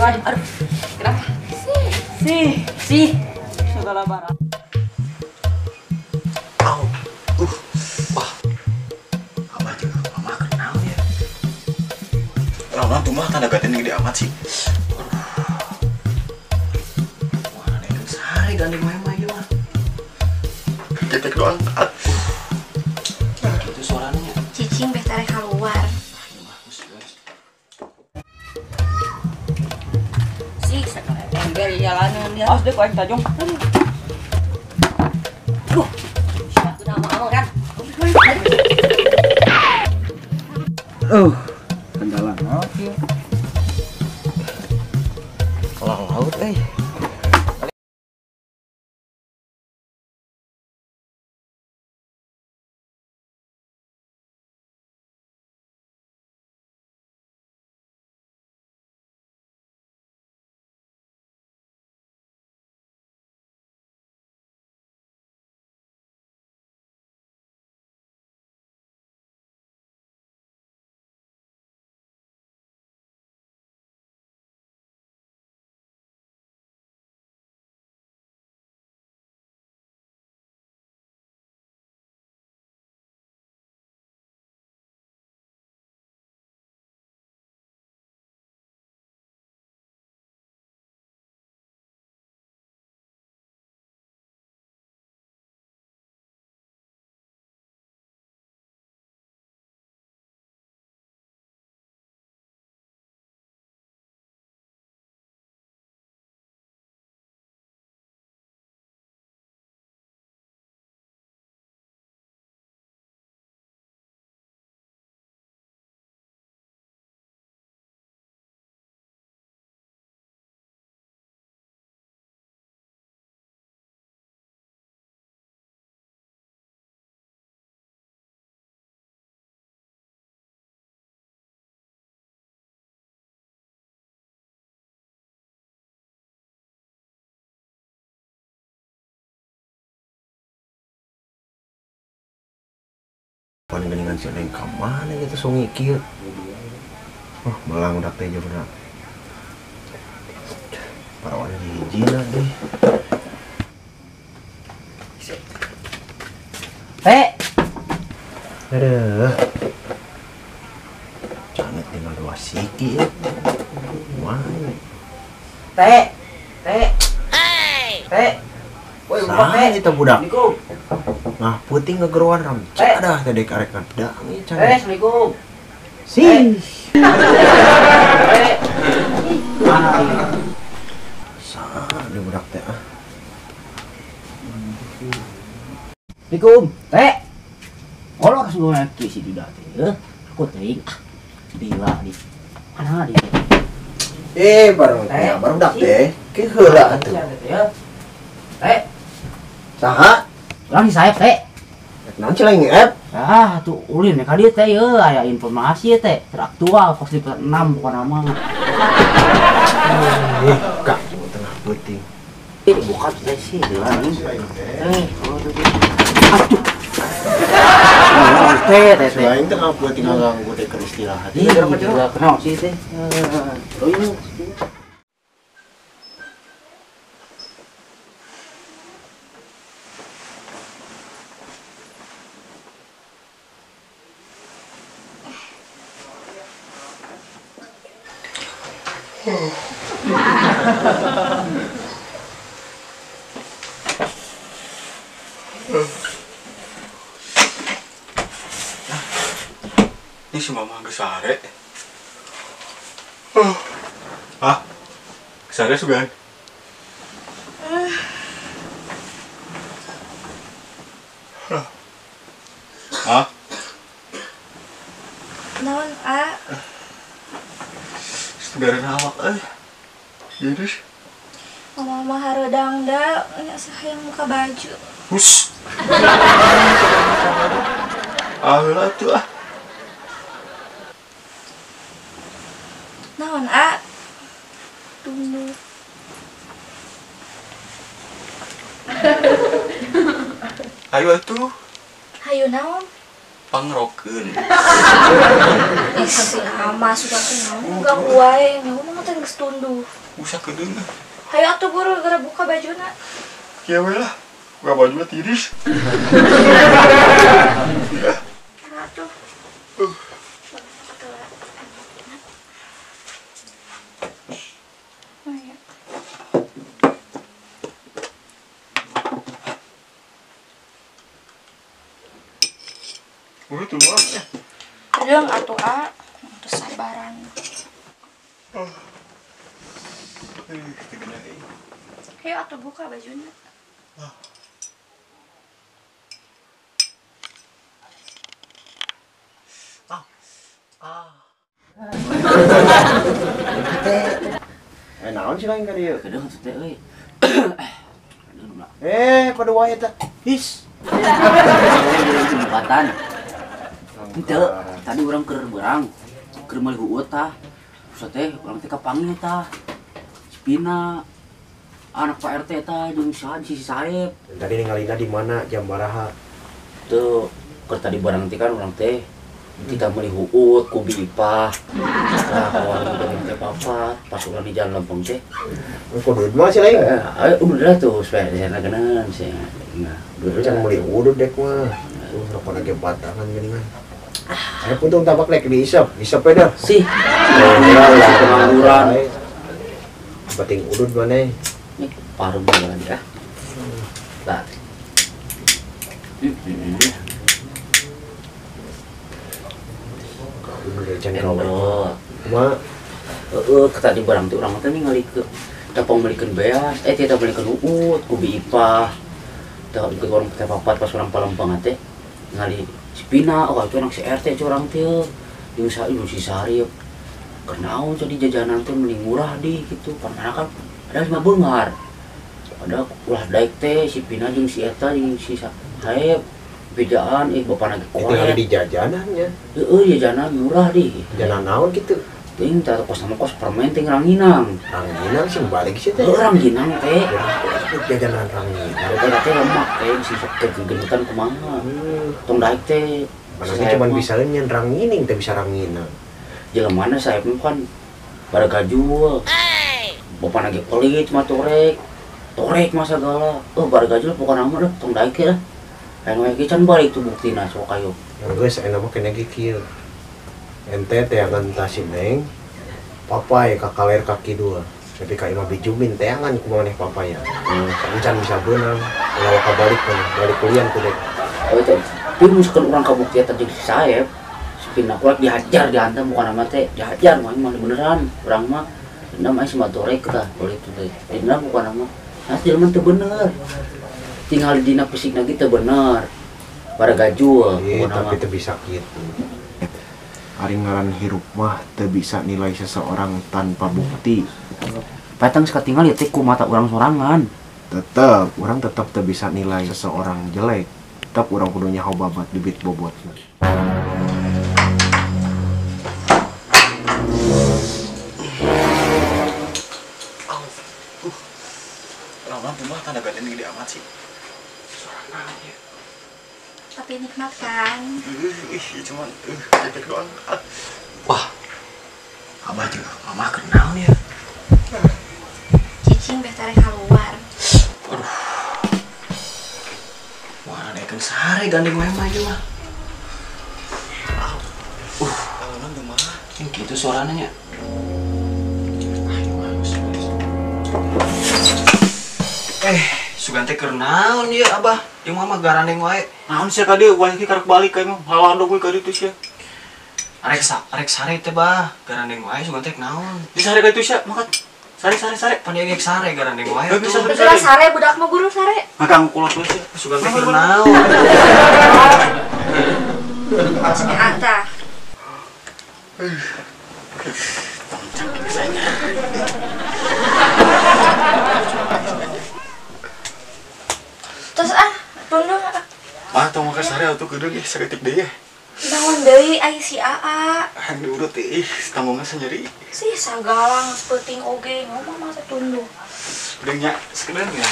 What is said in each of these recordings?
Aduh. Kenapa? Si. Si. Segala barang. Au. Wah. Abah juga mama kenal ya. Lama tuh mah tanda gatin gede amat sih. Wah, ada sehari gandeng mama ieu mah. Ketek doang. Gitu suaranya. Cicing beh tarik keluar. Si, segala ember jalanan dia. Awas deh ku aing tajong. Aduh. Siapa nama amang kan? Kendala naon ieu? Kelang laut euy. Paling geningan si Neng ka mana gitu sungi kieu. Oh, melang udah teh bener. Parawan hijina deh. Teh. Aduh. Jangan tinggal dua siki ya. Wah. Teh. Teh. Teh. Woi, buka teh itu budak. Nah, puting ngegeruan ram. Dah tadi karek dang ieu can. Assalamualaikum. Si. Sa, di budak teh ah. Assalamualaikum. Teh. Kalau keseluruhan ki si duda teh. Aku teuing ah. Bila di mana di. Baru teh, baru budak teh. Ki heula atuh. Teh. Saha? Urang si Saep teh. Naon sih lain nge-app? Ah, tuh ulin ya ka dieu teh ye aya informasi teh teraktual kos di 6 bukan nama. Kak, tengah peuting. Buka teh sih lah ini. Aduh. Teh teh. Selain tengah peuting ngaganggu teh keur istirahat. Iya, kenal sih teh. Oh iya. Ini si mama geus sare. Ah, sare sugan. Ah? Naon, A? Segaran awak euy. Jadi mama mah hareudang da nya sayang muka baju. Hus. Ah, heula atuh ah. Naon, A? Tunggu. Ayo atuh. Hayu naon? Pangrokeun. Ih, si ama suka naon ganggu wae. Naon mah teh geus tunduh. Usah kedeung. Hayu atuh buru geura buka bajuna. Kieu we lah. Buka bajuna tiris. Atuh. Tuh mah. Kedeung atuh a, teu sabaran. Hayu atuh buka bajuna. Naon sih lain ka dieu? Kedeung atuh teh euy. Pada wae eta. His. Jembatan. Henteu, tadi urang keur beurang, keur meuli huut tah. Terus teh urang teh kapanggih tah. Cipina anak Pak RT tah jeung saha si Saep. Tadi ningalina di mana jam baraha? Teu, keur tadi barang teh kan urang teh kita meuli huut ku Bi Ipah. Tah kawan urang teh papat, pas urang di jalan lempeng teh. Kudu mah sih lain. Udah tuh supaya disana geunan sih. Nah, udah can meuli udud dek mah. Tuh rokok lagi batangan geuningan. Aya puntung tabak lek diisep, isep we dah. Sih. Pengangguran. Penting udud maneh. Ini parum lagi ya. Lah. Udud can gawe. Kumaha? Heeh, tadi barang teh urang teh ningali ke tapang meulikeun beas, teh meulikeun uut ku Bi Ipah. Tah ke warung teh papat pas urang palempang teh ningali Cipina, oh itu anak si RT curang teh jeung si Sarip. Kenaon jadi jajanan teh mending murah di gitu. Karena kan ada 5 beunghar. Ada ulah daek teh si Pina jeung si eta jeung si Saep bejaan bapana ge koret. Itu di jajanannya. Heeh, jajanan murah di. Jajanan naon gitu? Ting tah kos sama kos permen ting ranginang. Ranginang sih balik sih teh. Heeh, ranginang teh. Jajanan ranginang. Eta teh lemak teh si sok teh gegenutan kumaha. Tong daek teh. Maksudnya cuma bisa nyen rangining teh bisa ranginang. Jelemana saya mah kan baragajul. Bapana ge pelit mah torek. Torek mah sagala. Baragajul pokona mah dah tong daek lah. Anu we can balik tuh buktina sok ayo. Geus aya mah kena ge kieu. Ente teangan tasineng papai kakaler kaki dua. Tapi ka imah bijumin teangan kumaha maneh papaya. Encan bisa beunang, ulah kabalik balik kuliah ku dek. Oh itu, tapi misalkan urang kabukti eta jeung si Saep, si Pina kuat dihajar dihantam bukan nama teh, dihajar mah mah beneran. Urang mah dendam aing sama torek tah, boleh itu teh. Dendam bukan nama. Nah, jelema teu bener. Tinggal dina pisikna ge teu bener. Baragajul bukan nama. Tapi teu bisa kitu. Ari ngaran hirup mah teu bisa nilai seseorang tanpa bukti. Patang sakatinggal ya teh ku mata urang sorangan. Tetep, urang tetep teu bisa nilai seseorang jelek. Tetep urang kudu nyaho babat bibit bobotna. Lama mah tanda badan gede amat sih. Suara naon ya? Tapi nikmat kan? Ih, cuman capek doang. Wah, abah juga mama kenal ya. Cicing beh tarik keluar. Aduh. Wah, daekeun sare gandeng wae mah ieu mah. Kalau tuh mah, yang gitu suaranya nya. Ah, ieu mah geus. Sugan teh keur naon ieu abah? Jeung mama garandeng wae. Naon sia ka dieu wae karek balik ka imah. Halandog we ka ditu sia. Arek sare teh bah, garandeng wae sugan teh naon? Di sare ka ditu sia, makat. Sare sare sare. Pan ieu sare garandeng wae. Bisa bisa sare budak mah guru sare. Maka ngkulot we sia. Sugan teh keur naon? Ata. Terus ah, tunduh ah. Ah, tong makan sare atuh kedeung ih saeutik deui ya. Naon deui ai si Aa. Hayang diurut ih, tanggungna sanyeri. Sih sagalang peuting oge ngomong mah tunduh. Deung nya sakedeung ya.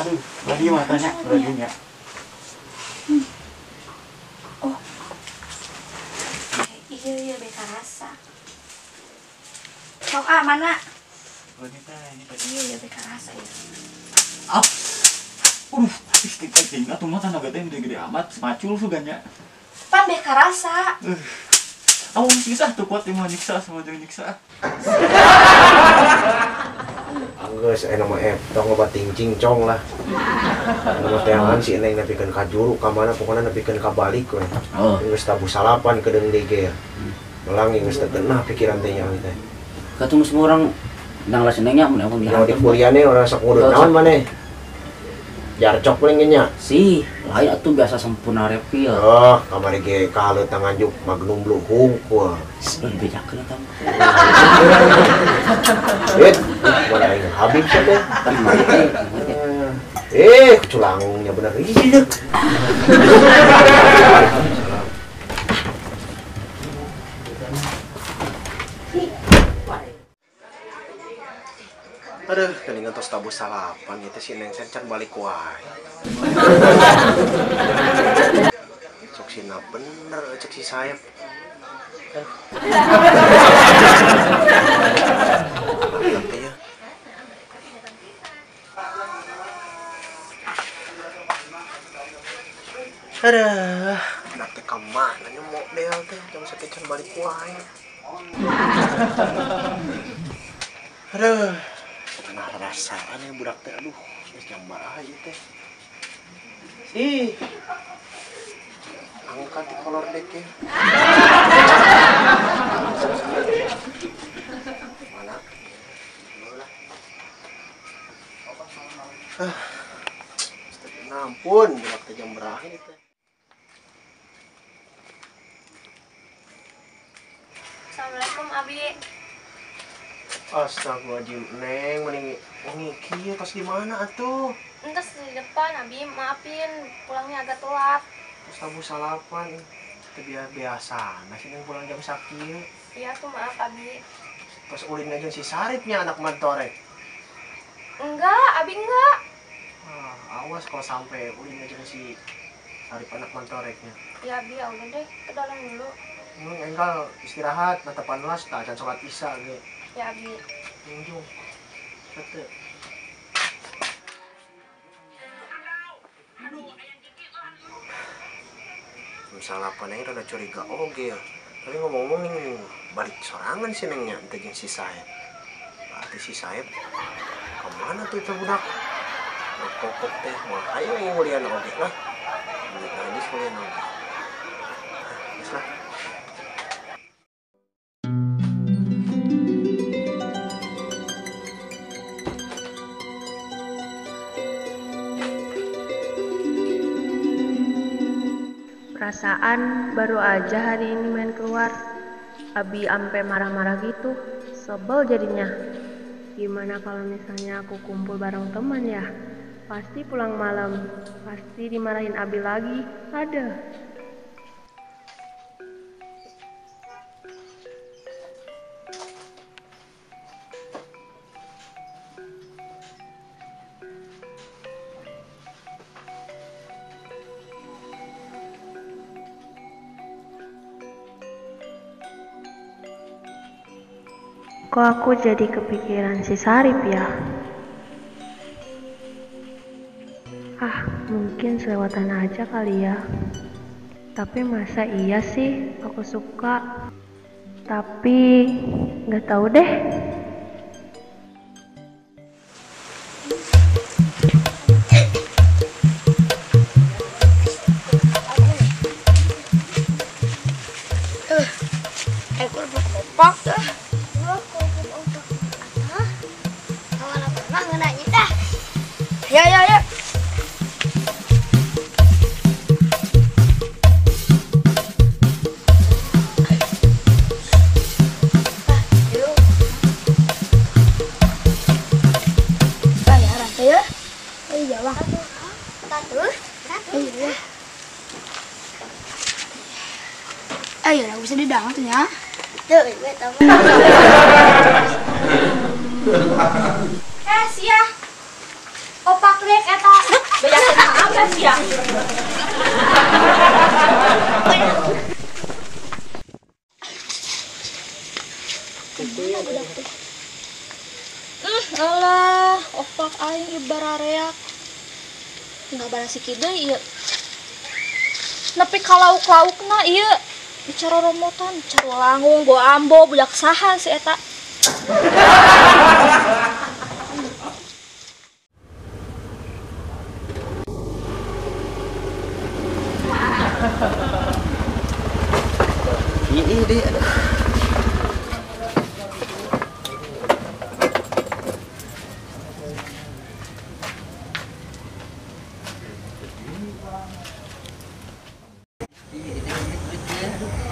Aduh, lagi mah tanya, lagi nya. Oh. Iya iya beta rasa. Sok ah mana? Iya, ya rasa ya. Ah. Istiqomah atuh mah tanaga teh gede-gede amat, macul suganya. Pan beh karasa. Awu nyiksa tuh kuat mah nyiksa sama jeung nyiksa. Geus aya mah tong loba tingcing cong lah. Anu teangan si Neng nepikeun ka juru ka mana pokona nepikeun ka balik we. Geus tabuh salapan kedeung deui ge. Melang geus teu genah pikiran teh nya teh. Katuh semua orang nang lah si Nengnya mun aku di kuliahne orang sok ngurut naon maneh? Jarcok paling nya. Sih, lain atuh biasa sempurna repil. Oh, kamari ge kahalet nganjuk Magnum Blue hungkul. Dibejakeun eta mah. Eh, mana aing Habib sia teh. Eh, culangnya bener ieu. Aduh, geuningan tos tabuh salapan ieu teh si Neng Sen can balik wae. Sok sina bener cek si Saep. Aduh, anak teh ka mana nya model teh jam sakieu can balik wae. Aduh. Nah, rasaan ya budak teh, aduh, geus jam baraha ieu teh. Ih. Angkat di kolor dek ya. Mana? Ah. Ampun, budak teh jam baraha ieu teh. Assalamualaikum, Abi. Astagfirullahaladzim, Neng, mending wengi kieu tos di mana atuh? Entos di depan, Abi, maafin, pulangnya agak telat. Terus tabuh salapan, teu biasa, nasi Neng pulang jam sakieu. Iya tuh, maaf, Abi. Terus ulin aja si Saripnya anak mantorek. Enggak, Abi enggak. Ah, awas kalau sampai ulin aja si Sarip anak mantoreknya. Iya, Abi, ya udah deh, ke dalam dulu. Enggal istirahat, natapan las, tak acan sholat isya ge. Ya, Abi. Junjung. Satu. Salapan aja rada curiga oge ya. Tapi ngomong-ngomong nih balik sorangan sih Nengnya, ente jeung si Saep. Berarti si Saep kemana tuh itu budak? Kokok teh, mah ayo yang ngulian oge lah. Duit najis ngulian oge. Geus lah. Perasaan baru aja hari ini main keluar. Abi ampe marah-marah gitu. Sebel jadinya. Gimana kalau misalnya aku kumpul bareng teman ya? Pasti pulang malam. Pasti dimarahin Abi lagi. Ada. Kok aku jadi kepikiran si Sarip ya? Ah, mungkin selewatan aja kali ya. Tapi masa iya sih aku suka? Tapi nggak tahu deh. Ekor berkopak dah. Ya ya ya. Ayo, lah bisa didang tuh ya. Tuh, gue tahu. Sia. Opak rek eta. Bejakeun apa sia? Mana budak teh? Alah, opak aing ibarareak. Enggak barasiki deui ieu. Nepi ka lauk-laukna ieu bicara romotan, bicara langung, bawa ambo, budak saha si eta. Ini deh.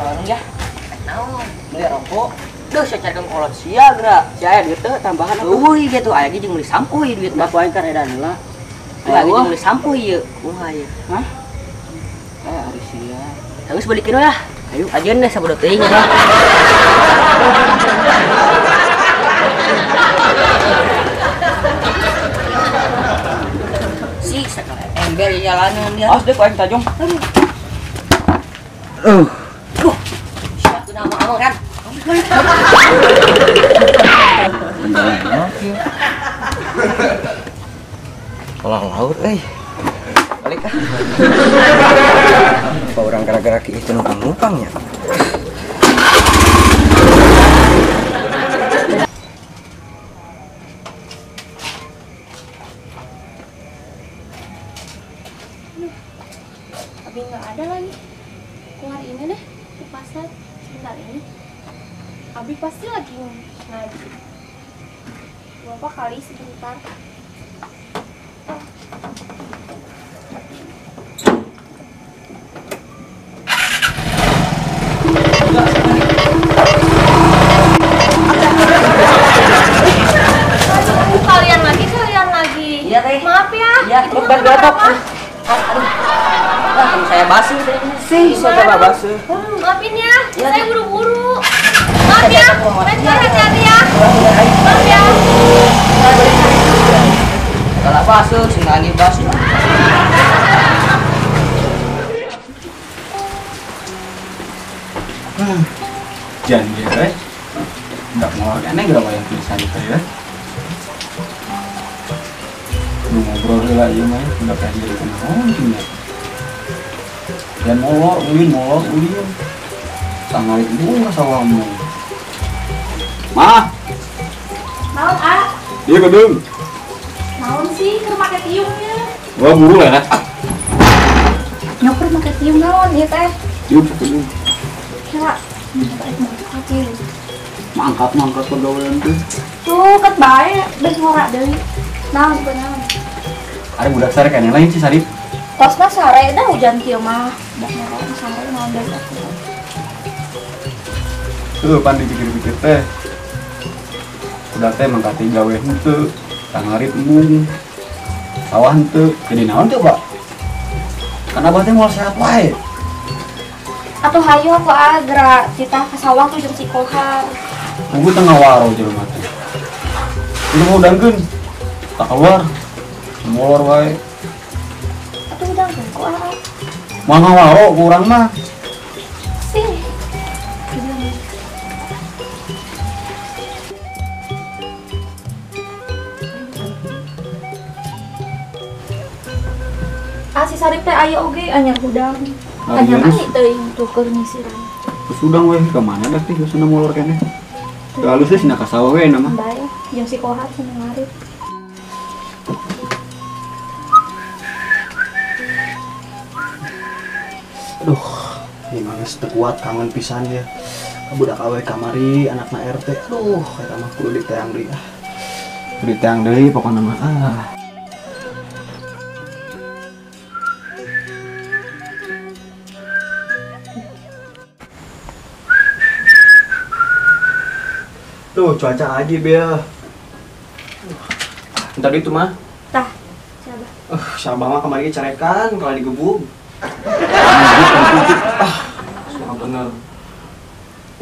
Orang ya, naon beli rokok, duh saya carikan kolot sia gerak, si aya duit teh tambahan euy gitu, aya ge jeung meuli sampo ieu duit bapak aing karedan lah, aya ge jeung meuli sampo ieu, kumaha ieu, hah? Ari sia, geus balikeun lah, ayo ajeun deh sabodo teuing lah. Si sakala ember jalanan dia. Awas deh ku aing tajong. Aduh. Nama kan? Olah laut, balik ah. Apa orang gara-gara ki itu numpang-numpangnya? Tapi nggak ada lagi. Keluar ini deh ke pasar sebentar ini. Abi pasti lagi ngaji. Berapa kali sebentar. Kalian lagi. Iya, Teh. Maaf ya. Iya, itu kenapa? Aduh. Wah, saya basuh tadi. Sih, saya basuh. Maafin ya, saya buru-buru. Maaf ya, hati-hati ya. Maaf ya. Kalau basuh, sing angin basuh. Janji guys, nggak mau aneh nggak yang tulisan itu ya. Lu ngobrol lah iya mah, udah kayak jadi kenal ya. Dan molor ulin. Sangarit bunga sawahmu. Mah. Naon ah? Iya gedung. Naon sih keur make tiungnya? Wah buru lah ya. Nyoper make tiung naon ieu teh? Tiung gedung. Kira mangkat mangkat pegawaian tuh. Tuh ket bae beus ngora deui. Naon kunaon? Ada budak sare kan yang lain sih Sarip. Kosna sare dah hujan kieu mah. Budak ngora sare naon deui atuh. Tuh pan dipikir-pikir teh. Udah teh mangkati gawe henteu, tangarit embung. Sawah henteu, jadi naon teu, Pak? Kan abah teh moal sehat wae. Atuh hayo aku agra kita ke sawah tuh jeung si Kohar. Tunggu tengah waro jelema teh. Itu mau udangkeun. Tak keluar. Molor wae. Atuh udangkeun ku ah. Moal ngawaro ku urang mah. Sih. Ah si Sarip teh aya oge anyar hudang. Anyar ani teuing tuh keur nyisiran. Terus udang we ka mana dah teh geus molor keneh. Teu alus teh sina ka sawah we nama. Bae, jeung si Kohar cenah ngarit. Aduh, ini mah geus teu kuat kangen pisan ya. Budak awe kamari anakna RT. Aduh, eta mah kudu diteang deui ah. Kudu diteang deui pokona mah ah. Tuh, cuaca aja, Bel. Ntar itu mah. Tah, siapa? Siapa mah kemarin carekan kalau digebug. Ah, suka bener.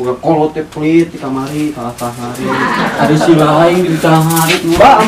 Udah kolot teh pelit di kamari, kalah ngarit. Ada si lain di tanah ngarit. Mbak,